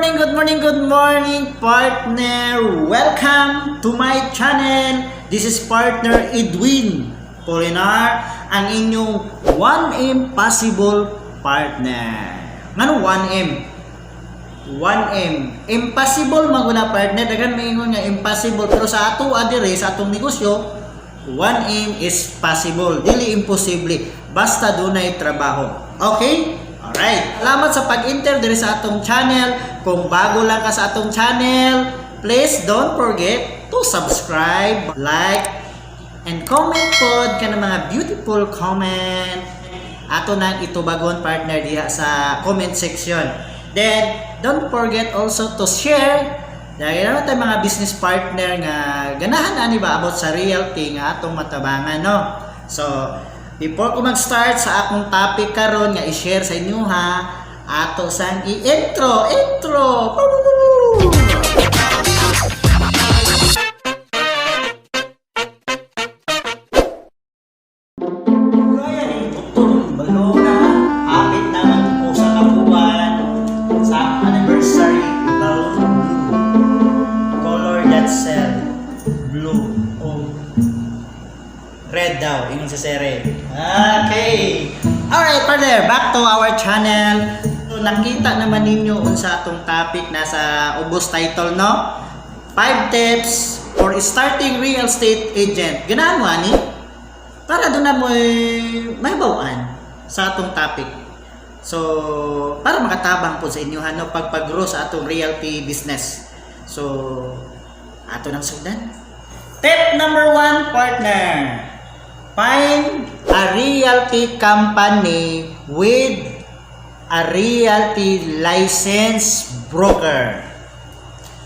Morning, good morning, good morning, partner! Welcome to my channel. This is partner Edwin Polinar, ang inyong 1M possible partner. Ngano 1M? 1M. Impossible maguna, partner. Daghan maingon nga impossible. Pero sa ato adire, sa atong negosyo, 1M is possible. Dili imposible. Basta dunay trabaho. Okay? Alright. Salamat sa pag-enter diri sa atong channel. Kung bago lang ka sa atong channel, please don't forget to subscribe, like, and comment pod ka ng mga beautiful comment. Ato nang itubagon, partner, diha sa comment section. Then, don't forget also to share dahil naman tayo mga business partner nga ganahan ani ba about sa realty nga atong matabangan, no? So, before ko mag-start sa akong topic karon nga i-share sa inyo ha, ato sang i-intro, intro. Kaya ni Dr. Balona, hapit naman po sa kabuuan sa anniversary balloon blue. Color that sell blue o red daw, ingon sa sere. Okay. Alright, partner, back to our channel. So, nakita naman ninyo unsa atong topic nasa ubos title, no? 5 tips for starting real estate agent. Ganahan mo ani? Para doon na mo may bawaan sa atong topic. So, para makatabang po sa inyo no pagpag-grow sa atong realty business. So, ato nang sugdan. Tip number 1, partner. Find a realty company with a realty license broker.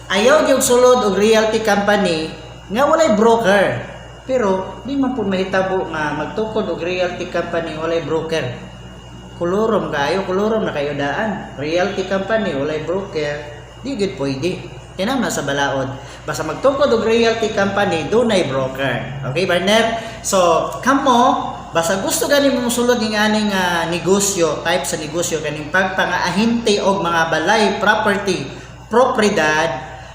Ayaw gyud sulod og realty company nga walay broker. Pero di man pud mahitabo nga magtukod og realty company walay broker. Kolorum kayo, kolorum na kayo daan. Realty company walay broker, di gyud pwede. Kinahanglan na sa balaod. Basta magtukod og realty company, dunay broker. Okay, partner? So, kamo, basta gusto gani mo sulod ning aning negosyo, type sa negosyo kaning pagpangaahente og mga balay, property, propriedad,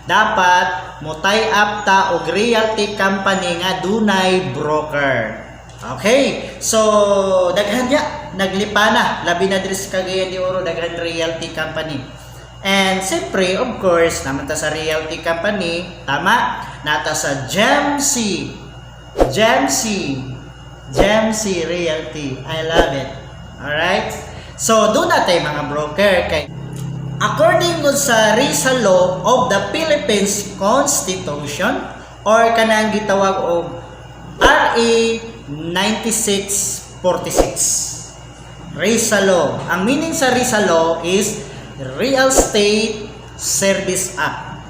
dapat mo tie up ta og realty company nga dunay broker. Okay? So, daghan ya, naglipa na, labi na diri sa Cagayan de Oro, daghan realty company. And siyempre, of course, naman ta sa realty company, tama? Nata sa GEMC. GEMC. GEMC Realty. I love it. Alright? So, doon na tayo mga broker. Kay, according gud sa Rizal Law of the Philippines Constitution or kanang gitawag og RA 9646. Rizal Law. Ang meaning sa Rizal Law is Real Estate Service Act.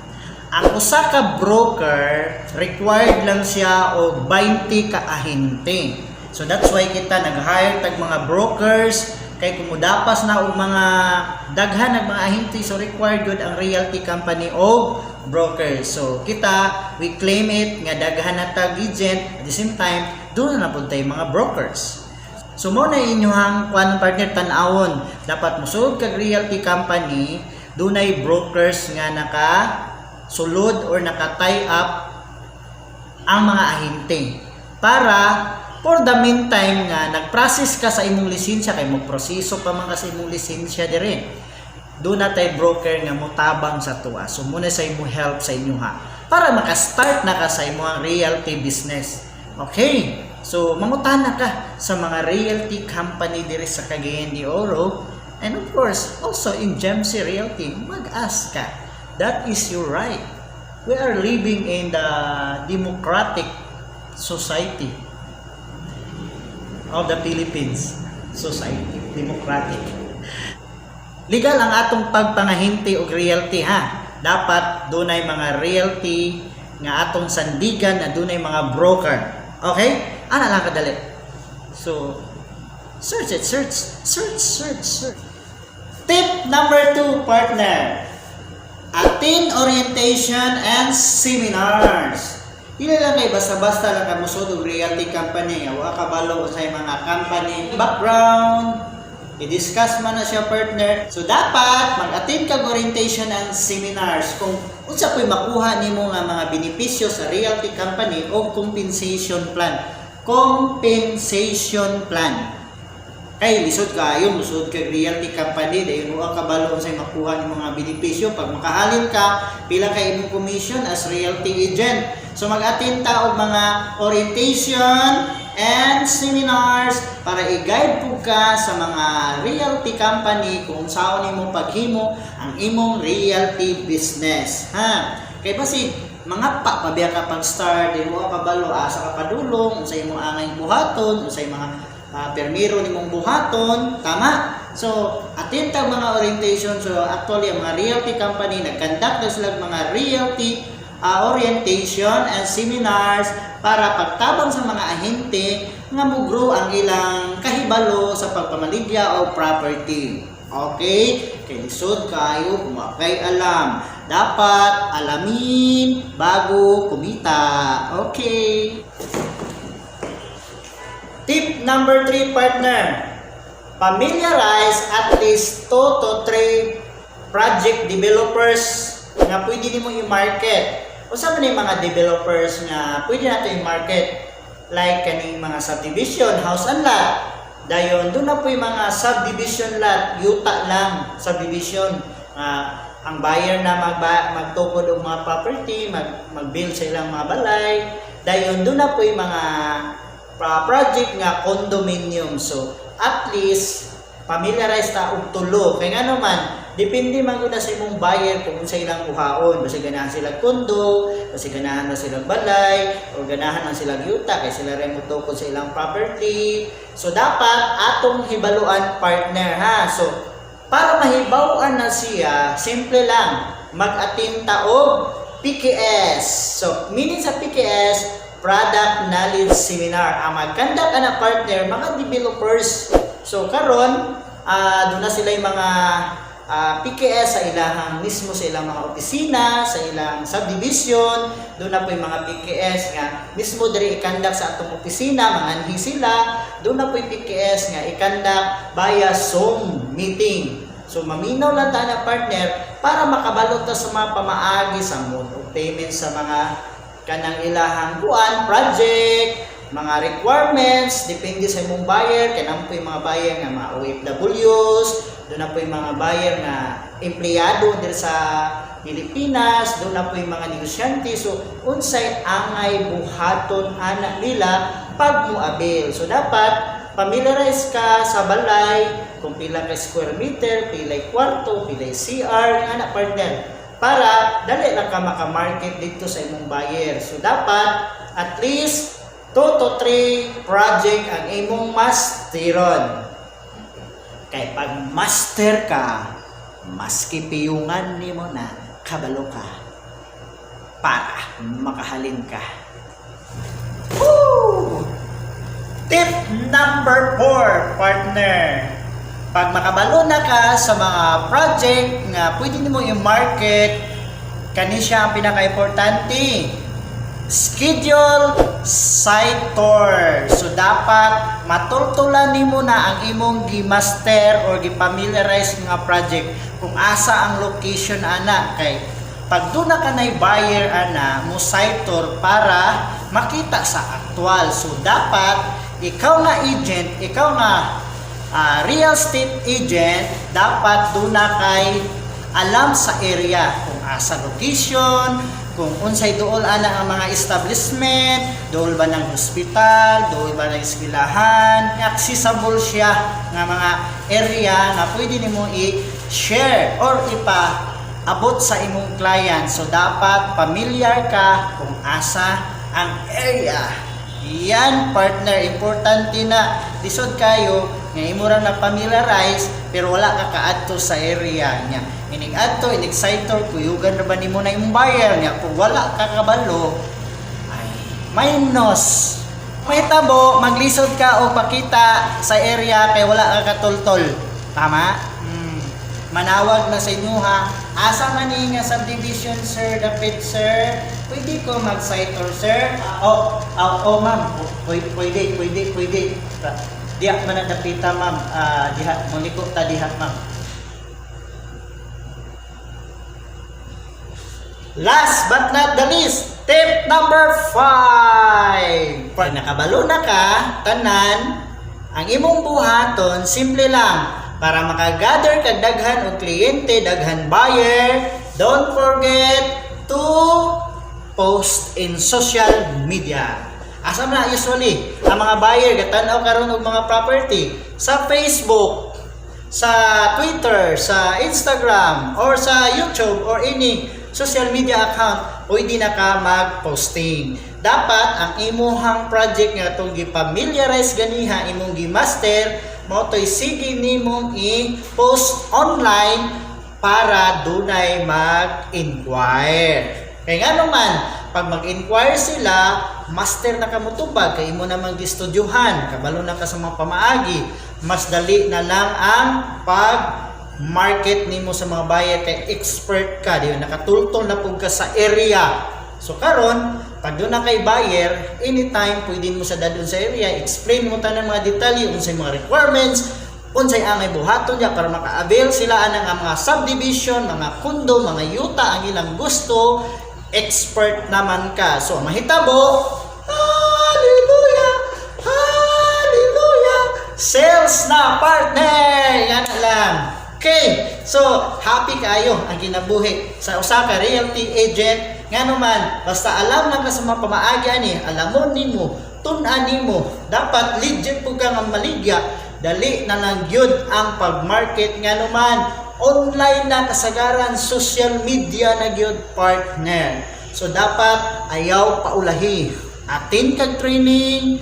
Ang usa ka broker, required lang siya og 20 ka ahente. So that's why kita nag-hire tag mga brokers kay kung mudapas na og mga daghan ng mga ahente, so required gud ang realty company og broker. So kita, we claim it nga daghan na tag agent, at the same time doon na pud tay mga brokers. So mo na inyong kuan, partner, tan-awon. Dapat mosulod kag realty company, dunay brokers nga naka sulod or naka tie up ang mga ahente para for the meantime nga nag-process ka sa imong lisensya, kay mo proseso pa man ka sa imong lisensya dire, doon na tay broker nga motabang sa tuwa. So muna sa imo help sa inyo ha para maka-start na ka sa imong realty business. Okay, so mangutana ka sa mga realty company diri sa Cagayan de Oro and of course also in Gemc Realty. Mag-ask ka, that is your right. We are living in the democratic society of the Philippines. Society, democratic. Legal ang atong pagpangahinte og realty ha. Dapat dunay mga realty nga atong sandigan na dunay mga broker. Okay? Ana lang kadali. So, search it, search, search, search, search. Tip number 2, partner. Attend orientation and seminars. Dili lang kay basta-basta lang ka musod og realty company nga wa kabalo sa mga company background, I-discuss man na siya, partner. So dapat mag-attend kag orientation and seminars kung unsa po'y makuha nimo nga mga benepisyo sa realty company o compensation plan. Compensation plan. Kay lisod kaayo musud kag realty company, dayon wa kabalo unsay makuha nimo nga benepisyo pag makahalin ka, pila kay imong commission as realty agent. So mag-attend ta og mga orientation and seminars para i-guide pud ka sa mga realty company kung unsaon nimo paghimo ang imong realty business, ha. Kay basig mga pa pabiya ka pag start, di mo kabalo asa ka padulong, unsay imong angay buhaton, unsay mga permiro nimong buhaton, tama? So, attend ta mga orientation. So, actually, ang mga realty company, nag-conduct na sila mga realty orientation and seminars para pagtabang sa mga ahente nga mo-grow ang ilang kahibalo sa pagpamaligya o property. Okay? Kay lisod kayo kung wa kay alam. Dapat alamin bago kumita. Okay. Tip number 3, partner. Familiarize at least 2 to 3 project developers nga pwede nimo i-market. Unsa man yung mga developers nga pwede nato i-market? Like kaning mga subdivision, house and lot. Dayon duna poy mga subdivision lot, yuta lang, subdivision. Ang buyer na magtukod og mga property, mag-build sa ilang mga balay. Dayon duna poy mga project nga condominium. So, at least familiarize ta og tulo. Kay ngano man, depende man gud na sa imong buyer kung unsa ilang kuhaon. Basta ganahan sila condo, basta ganahan na sila balay, o ganahan na sila yuta kay sila rin motukod sa ilang property. So dapat atong hibaluan, partner, ha. So para mahibaw-an na siya, simple lang, mag-attend ta og PKS. So meaning sa PKS, Product Knowledge Seminar. Ang mag-conduct ana, partner, mga developers. So karon, duna sila yung mga PKS sa ilahang mismo, sa ilang mga opisina, sa ilang subdivision, duna poy mga PKS nga mismo diri i-conduct sa atong opisina, manganhi sila, duna poy PKS nga i-conduct via Zoom meeting. So maminaw lang ta na, partner, para makabalo ta sa mga pamaagi sa mode of payment sa mga kanang ilahang kuan project, mga requirements, depende sa imong buyer. Kay naa poy mga buyer nga mga OFWs, duna poy mga buyer nga empleyado diri sa Pilipinas, duna poy mga negosyante. So unsay angay buhaton ana nila pag mo-avail. So dapat familiarize ka sa balay, kung pila ka square meter, pilay kwarto, pilay CR, nga na, partner, para dali lang ka maka-market dito sa imong buyer. So dapat at least 2 to 3 project ang imong masteron. Kay pag master ka, maski piyungan nimo na, kabalo ka para makahalin ka. Woo! Tip number 4, partner. Pag makabalo na ka sa mga project nga pwede nimo i-market, kani siya ang pinaka-importante. Schedule site tour. So dapat matultulan nimo na ang imong gi-master or gi-familiarize nga project kung asa ang location ana, kay pag duna ka nay buyer ana, mo site tour para makita sa actual. So dapat ikaw nga agent, ikaw nga real estate agent, dapat duna kay alam sa area kung asa location, kung unsay duol ana ang mga establishment, duol ba ng hospital, duol ba ng eskwelahan, accessible siya nga mga area nga pwede nimo i-share or ipa abot sa imong client. So dapat familiar ka kung asa ang area. Yan, partner, importante na. Lisod kayo nga imo ra na familiarize pero wala ka kaadto sa area niya. Inig adto, inig site tour, kuyugan ra ba nimo na imong buyer niya? Kung wala ka kabalo, ay minus. Mahitabo, maglisod ka o pakita sa area kay wala ka katultol. Tama? Manawag na sa inyo, ha. "Asa man ni nga subdivision, sir, dapit, sir? Pwede ko mag-site tour, sir?" "Oh, oh, oh ma'am, pwede, pwede, pwede, pwede." Diha man na dapita, ma'am. Ah, diha moliko ta diha, ma'am. Last but not the least, tip number 5. Pag nakabalo na ka, tanan, ang imong buhaton, simple lang. Para makagather kag daghan og kliyente, daghan buyer, don't forget to post in social media. Asa man na usually ang mga buyer gatan-aw karon og mga property? Sa Facebook, sa Twitter, sa Instagram, or sa YouTube, or any social media account, pwede na ka mag-posting. Dapat ang imuhang project nga itong gi-familiarize ganiha, imong gi-master, mao to'y sige nimong i-post online para dunay mag-inquire. Kay nga naman, pag mag-inquire sila, master na ka motubag, kay imo namang gistudyuhan, kabalo na ka sa mga pamaagi, mas dali na lang ang pag market nimo sa mga buyer kay expert ka, di ba? Nakatultol na pud ka sa area. So karon, pag duna kay buyer, anytime pwede mo sa dadon sa area, explain mo tanan mga detalye, unsay mga requirements, unsay angay buhaton niya para maka-avail sila anang ang mga subdivision, mga condo, mga yuta ang ilang gusto, expert naman ka. So mahitabo, hallelujah, hallelujah, sales na, partner, yan na lang. Okay, so happy kayo ang kinabuhi sa usa ka realty agent, ngano man basta alam lang ka sa mga pamaagi ani, alamon nimo, tun-an nimo, dapat legit pud ka nga maligya, dali na lang gyud ang pag-market, ngano man online na kasagaran, social media na gyud, partner. So dapat ayaw paulahi. Attend kag training,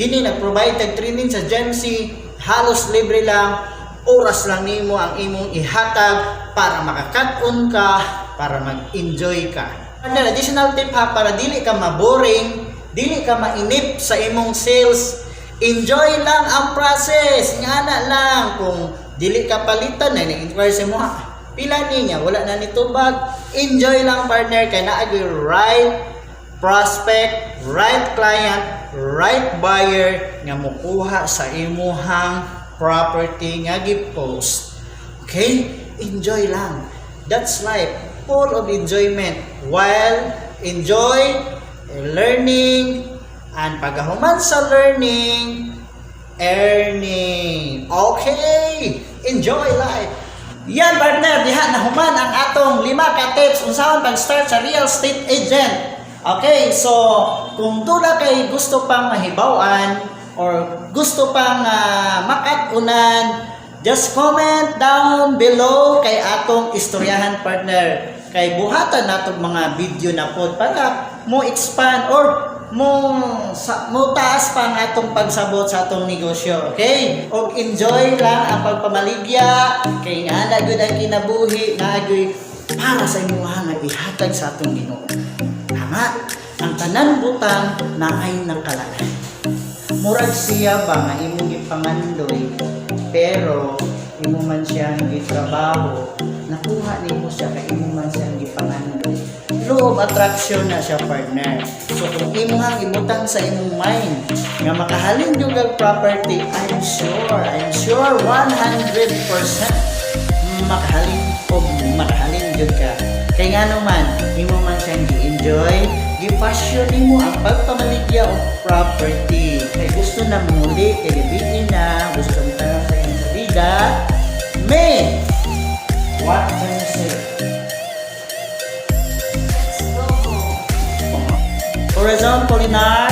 dinhi nag-provide tag training sa GEMC, halos libre lang, oras lang nimo ang imong ihatag para makakat-on ka, para mag-enjoy ka. And then, additional tip ha, para dili ka maboring, dili ka mainip sa imong sales, enjoy lang ang process. Nga na lang, kung dili ka palitan, na nag-inquire sa imo, "Ha, pila niya?" Wala na nitubag. Enjoy lang, partner, kay naa gyud right prospect, right client, right buyer nga mukuha sa imuhang property nga gi-post. Okay? Enjoy lang. That's life. Full of enjoyment. While enjoy learning and pagkahuman sa learning, earning. Okay! Enjoy life. Yan, partner, diha nahuman ang atong lima ka tips unsaon pag-start sa real estate agent. Okay, so kung duna kay gusto pang mahibaw-an or gusto pang makat-unan, just comment down below kay atong istoryahan, partner. Kay buhatan natong mga video na pod para mo expand or mo sa, mo taas pa ang atong pagsabot sa atong negosyo, okay? Og enjoy lang ang pagpamaligya kay nga na gyud ang kinabuhi na gyud para sa imuha nga ihatag sa atong Ginoo. Tama, ang tanan butang naay nakalaan. Murag siya ba nga imong gipangandoy pero imo man siyang gitrabaho, nakuha nimo siya kay imo man siyang gipangandoy. Law of attraction na siya, partner. So kung imuhang ibutang sa imong mind nga makahalin yung kag property, I'm sure 100% makahalin o makahalin jud ka. Kay ngano man, imo man siyang gi-enjoy, gi-passion nimo ang pagpamaligya og property. Kay gusto na muli, kay gabi na, gusto mo tayo sa iyong vida. May, what can you say? Let's go. Horizon Polinar.